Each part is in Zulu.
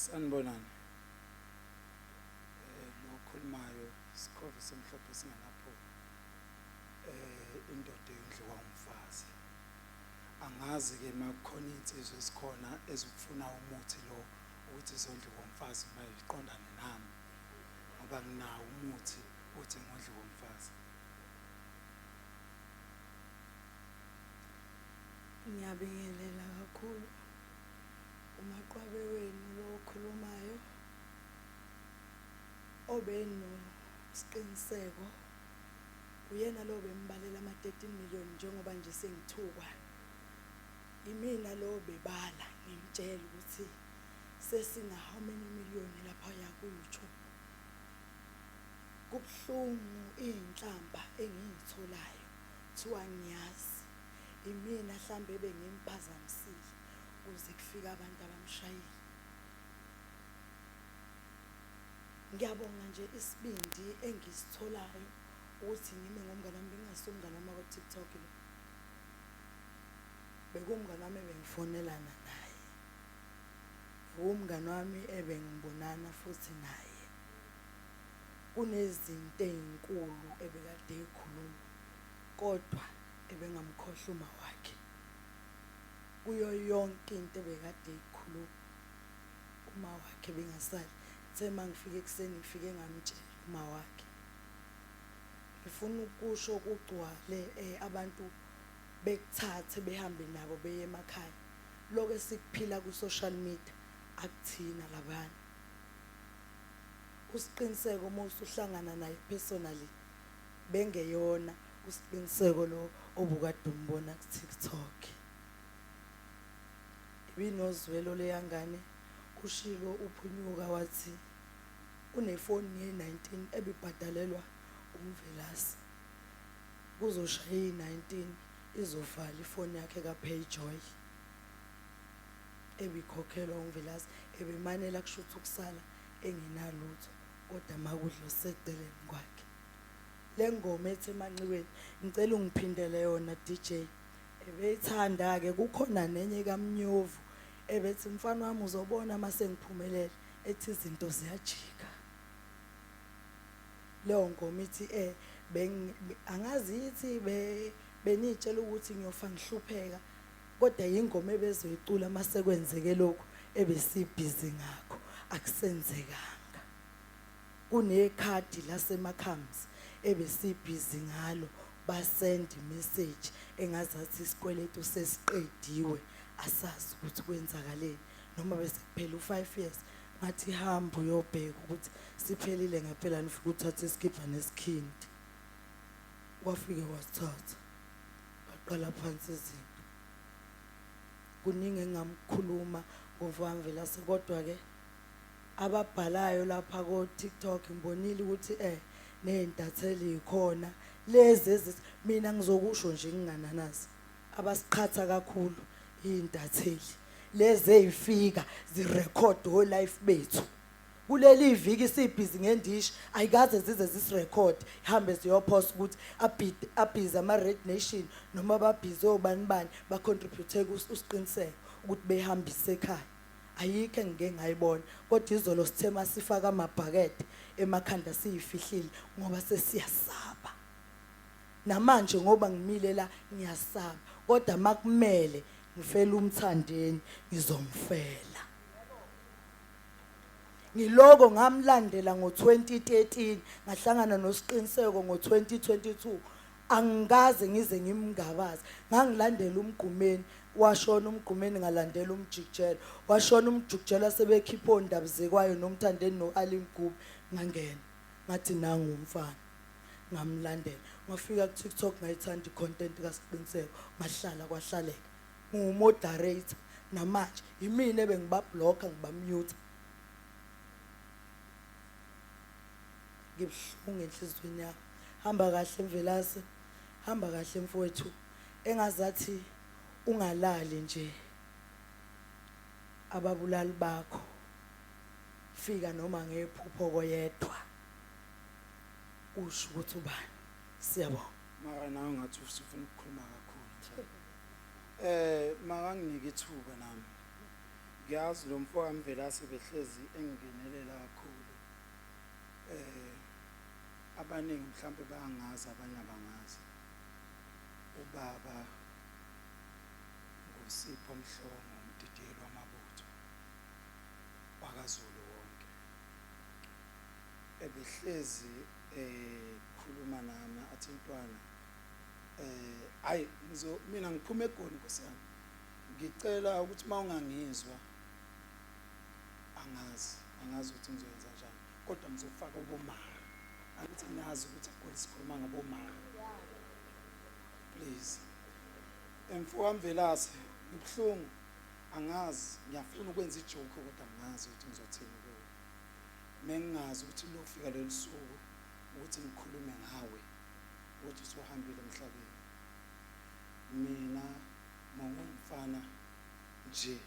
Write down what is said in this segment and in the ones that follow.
Sanibonani. Lo okhulumayo sikhova esimhlophe singenaphunga. Indoda eyondliwa umfazi. Angazi ke makukhona insizwa esikhona ezofuna umuthi lo ukuthi izondliwa umfazi mayiqondane nami. Ngoba nginawo umuthi uthi ngodliwa umfazi. Ngiyabingelela kakhulu umaqwabe wenu lo okhulumayo obenosiqiniseko uyena lo bembalela ama-13 million njengoba nje sengithukwa imina lo bebala ngimtshela ukuthi sesina how many million laphaya ku-YouTube. Kubuhlungu iy'nhlamba engiy'tholayo kuthiwa ngiyazi imina hlambe ebengimphazamisile kuze kufike abantu abamshayile. Ngiyabonga nje isibindi engisitholayo ukuthi ngime ngomngane wami, bengingasiye umngane wami wako-TikTok lo. Bekuwumngane wami ebengifonelana naye. Bekuwumngane wami ebengibonana futhi naye. Kunezinto ey'nkulu ebekade ey'khuluma kodwa ebengamkhohlwa uma wakhe. Kuyo yonke into ebekade eyikhuluma uma wakhe bengasali. Ngithe uma ngifika ekuseni ngifike ngamtshela uma wakhe. Ngifuna ukusho kugcwale abantu bekuthathe behambe nabo beye emakhaya. Lokho esikuphila ku-social media akuthina labana. Usiqiniseko uma usuhlangana naye personally bengeyona usiqiniseko lo obukade umbona ku-TikTok. Ibinozwelo leya ngane, ushilo uphunyuka wathi unefoni ye-19 ebibhadalelwa uMvelase. Kuzoshaya iyi-19 izovala ifoni yakhe kaPayjoy ebikhokhelwa uMvelase, ebemanela kushuthi ukusala engenalutho kodwa makudla oseceleni kwakhe. Le ngoma ethi emanxiweni ngicela ungiphindele yona DJ. Ebeyithanda ke kukhona nenye kaMnyovu ebethi mfana wami uzobona mase ngiphumelele ethi izinto ziyajika. Leyo ngoma ithi angazi ithi benitshela ukuthi ngiyofa ngihlupheka kodwa ingoma ebezoyicula mase kwenzeke lokho ebesibhizi ngakho akusenzekanga. Kunekhadi laseMakhams ebesibhizi ngalo, basend message engazathi isikweletu sesiqediwe, asazi ukuthi kwenzakaleni noma bese kuphela u5 years. Ngathi hamba uyobheka ukuthi siphelile ngempela, nifike uthathe isikibha nesikhindi. Wafike wasithatha waqala phansi izinto. Kuningi engingamkhuluma ngoMfowethu kodwa ke ababhalayo lapha ko TikTok ngibonile ukuthi nezintatheli ikhona lezi mina ngizokusho nje ngingananazi abasiqhatha kakhulu izintatheli lezi ezifika zirecord o life bethu kuleli viki sibhizi ngendishi ayikaze zize zisirecord ihambe ziyopost ukuthi abhizi ama Red Nation noma babhizi obani bani ba contribute usiqiniseko ukuthi behambise ekhaya. Ayikho engike ngayibona kodwa izolo sithe masifaka amabhakede emakhanda siyifihlile ngoba sesiyasaba. Namanje ngoba ngimile la ngiyasaba kodwa makumele ngifela uMthandeni ngizomfela. Ngiloko ngamlandela ngo-2013 ngahlangana noSiqiniseko ngo-2022 angikaze ngize ngimngabaze. Ngangilandela uMgqumeni, washona uMgqumeni, ngalandela uMjikijelo, washona uMjikijelo sebekhipha ondabuzekwayo noMthandeni no-Ali Mgube, ngangena ngathi nangu umfana, ngamlandela. Ngafika ku-TikTok ngayithanda i-content kaSiqiniseko, ngahlala kwahlaleka. Ngiwumoderator namanje yimina ebengibabhlokha ngibamute. Ngibuhlungu enhliziyweni yami. Hamba kahle Mvelase, hamba kahle mfowethu. Engazathi ungalali nje ababulali bakho. Fika noma ngephupho koyedwa. Usho ukuthi ubani. Siyabonga. Mara nawe ngathi usufuna ukukhuluma kakhulu. Makanginike ithuba nami. Ngiyazi lo mfo kaMvelase behlezi engingenelela kakhulu. Abaningi mhlampe bayangazi, abanye abangazi. Ubaba nguSipho Mhlongo, umdidiyeli wamabutho wakaZulu wonke. Ebehlezi ekhuluma nami athi, "Ntwana, hayi, ngizo mina ngiphuma eGoli, Nkosi yami. Ngicela ukuthi uma ungangizwa, angazi, angazi ukuthi ngizoyenza njani, kodwa ngizofaka ubomara. Angithi niyazi ukuthi eGoli sikhuluma ngabomara. Please. Mfo kaMvelase, ngibuhlungu, angazi, ngiyafuna ukwenza ijoke kodwa angazi ukuthi ngizothini kuwe. Mengingazi ukuthi lofika lolu suku ukuthi ngikhulume ngawe ukuthi usuhambile emhlabeni. Mina mongumfana nje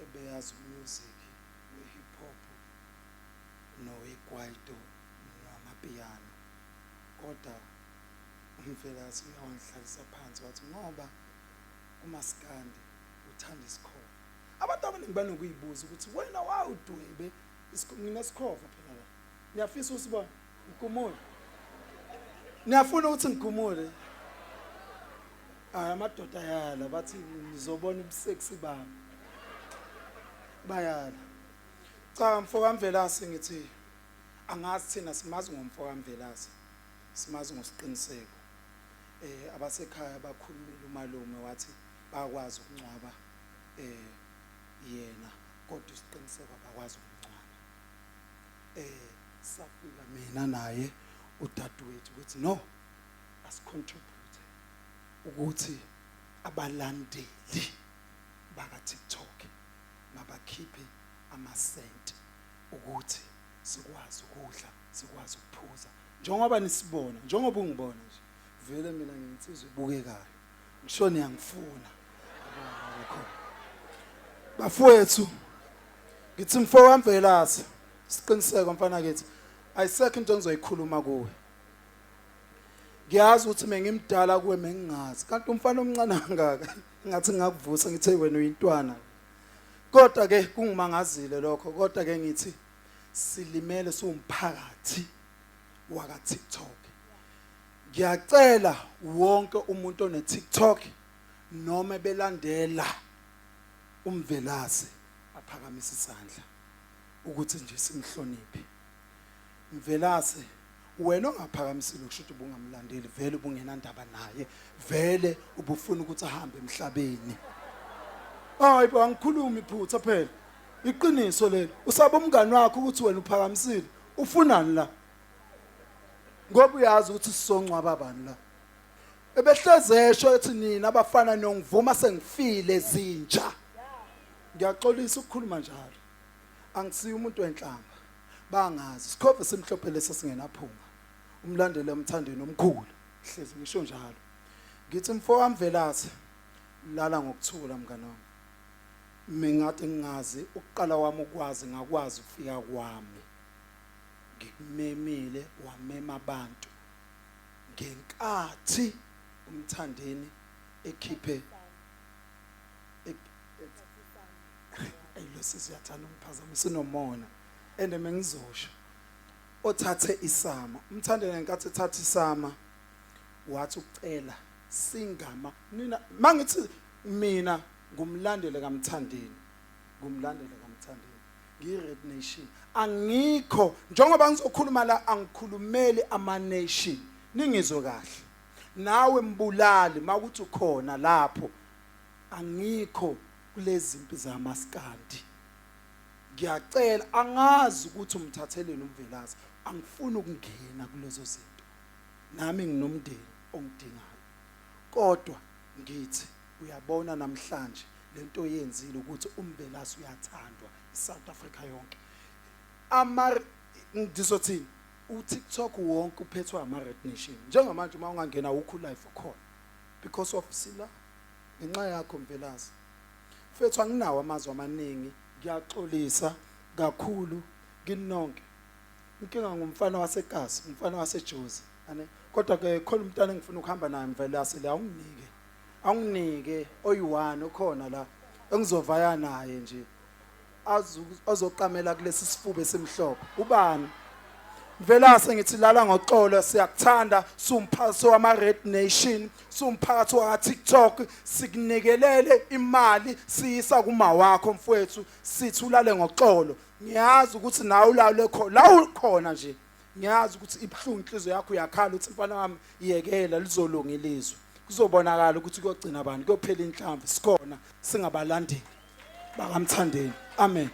ebeyazi umusic we-hip hop nowekwaito namapiano, kodwa uMvelase uyawangihlalisa phansi wathi ngoba umaskandi uthanda isikhova. Abantu abaningi banokuyibuza ukuthi wena wawudwebe, nginesikhova phela la. Niyafisa usibona ngigumule? Niyafuna ukuthi ngigumule? Hayi, amadoda yala, bathi nizobona ubusexy bami, bayala. Cha, mfo kaMvelase, ngithi angazi, thina simazi ngomfo kaMvelase, simazi ngosiqiniseko. Abasekhaya bakhulumile, umalume wathi bakwazi ukungcwaba yena, kodwa isiqiniseko abakwazi ukumngcwaba. Safika mina naye udadewethu ukuthi no, asicontribute ukuthi abalandeli baka TikTok mabakhiphe amasenti ukuthi sikwazi ukudla, sikwazi ukuphuza, njengoba nisibona, njengoba ungibona nje. Vele mina ngiyinsizwa ebukekayo, ngisho niyangifuna yabo bafowethu. Ngithi mfo kaMvelase, siqiniseko mfana kithi, ayisekho into engizoyikhuluma kuwe. Ngiyazi ukuthi mengimdala kuwe, mengingazi kanti umfana omncane kangaka, ngathi ngakuvusa ngithe wena uyintwana, kodwa ke kungimangazile lokho. Kodwa ke ngithi silimele siwumphakathi waka TikTok. Ngiyacela wonke umuntu one TikTok noma belandela uMvelase aphakamisa isandla ukuthi nje simhloniphe Mvelase. Wena ongaphakamisile, kusho ukuthi ubungamlandeli vele, ubungenandaba naye vele, ubufuna ukuthi ahambe emhlabeni. Hayi bo, angikhulumi iphutha phela, iqiniso lelo. Usaba umngani wakho ukuthi wena uphakamisile, ufunani la? Ngoba uyazi ukuthi sizongcwaba bani la. Ebehlezesho ethi nina abafana nongivuma sengifile, zinja. Ngiyaxolisa ukukhuluma njalo, angisiyo umuntu wenhlamba, bangazi. Sikhove simhlophe lesi singenaphunga, umlandeli emthandeni omkhulu, hlezi ngisho njalo. Ngithi mfo kaMvelase, lala ngokuthula mngani wami. Mingade ngingazi ukuqala kwami ukwazi, ngakwazi ukufika kwami ngikumemile, wamema abantu ngenkathi uMthandeni ekhiphe. Ayi, lo sisi uyathanda ungiphazamisa, unomona ende. Mengizosho othathe isama uMthandeni, ngenkathi ethatha isama wathi ucela singama nina. Mangithi mina ngumlandeli kaMthandeni, ngumlandeli kaMthandeni, ngiyi-Red Nation. Angikho, njengoba ngizokhuluma la, angikhulumeli ama-nation, ningizwe kahle. Nawe mbulali, makuthi ukhona lapho, angikho kulezi mpi zamaskandi. Ngiyacela, angazi ukuthi umthatheleni uMvelase, angifuni ukungena kulezo zinto, nami nginomndeni ongidingayo, kodwa ngithi uyabona namhlanje lento yenzile ukuthi uMvelase uyathandwa iSouth Africa yonke. Ama ngizothini, uTikTok wonke uphethwe ama Red Nation njengamanje. Uma ungangena ukhu live ukhona because of sila ngenxa yakho Mvelase. Mfethu, anginawo amazwi amaningi, ngiyaxolisa kakhulu kinonke. Inkinga ngumfana wasekasi, umfana waseJozi ane, kodwa ke khona umntana engifuna ukuhamba naye. Mvelase, la awunginike, awunginike oyi-one okhona la. Engizovaya naye nje azoqamela kulesi sifuba esimhlophe. Ubani? Mvelase ngithi lala ngoxolo, siyakuthanda, siwumphathi wama Red Nation, siwumphakathi wa TikTok, sikunikelele imali siyisa kuma wakho mfowethu, sithi ulale ngoxolo. Ngiyazi ukuthi nawe ulale khona la ukhona nje, ngiyazi ukuthi ibuhlungu inhliziyo yakho, uyakhala uthi mfana wami yekela, lizolunga ilizwe, kuzobonakala ukuthi kuyogcina abantu, kuyophela inhlamvu. Sikhona singabalandeli bakaMthandeni. Amen.